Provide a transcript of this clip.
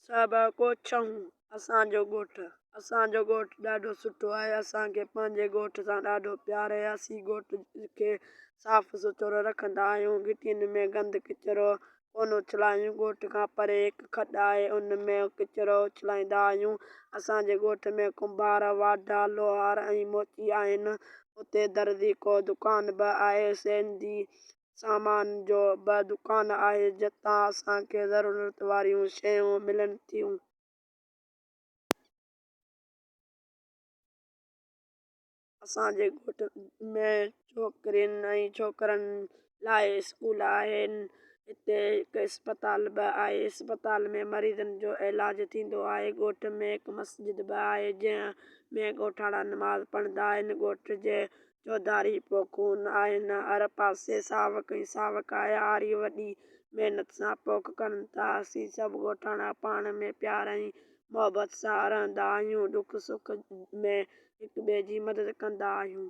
سڀ ڪو ڇهون. اسان جو ڳوٺ. اسان جو ڳوٺ ڏاڍو سٺو آهي. اسان کي پنهنجي ڳوٺ سان ڏاڍو پيار آهي. اسين ڳوٺ کي صاف سٿرو رکندا آهيون. گهٽين ۾ گند ڪچرو ڪونه اڇلايون. ڳوٺ کان پري هڪ کڏ آهي، ان ۾ ڪچرو اڇلائيندا آهيون. اسان جي ڳوٺ ۾ ڪنڀار، واڍا، لوهار ۽ موچي آهن. اتي درزي ڪو دڪان به آهي. سيندي سامان جو به دڪان آهي، جتان اسان کي ضرورت واريون شيون ملن ٿيون. اسان جي ڳوٺ ۾ ڇوڪرين ۽ ڇوڪرن لاء اسڪول آهن. هتي هڪ اسپتال به آهي. اسپتال ۾ مريضن جو علاج ٿيندو آهي. ڳوٺ ۾ هڪ مسجد به آهي، جنهن ۾ ڳوٺاڻا نماز پڙهندا آهن. ڳوٺ جي چوڌاري پوکون آهن. هر پاسي ساوڪ ئي ساوڪ آهي. هاري وڏي محنت سان پوک ڪن ٿا. اسين سڀ ڳوٺاڻا پاڻ ۾ پيار ۽ محبت سان رهندا آهيون. ڏک سک ۾ هڪ ٻئي جي مدد ڪندا آهيون.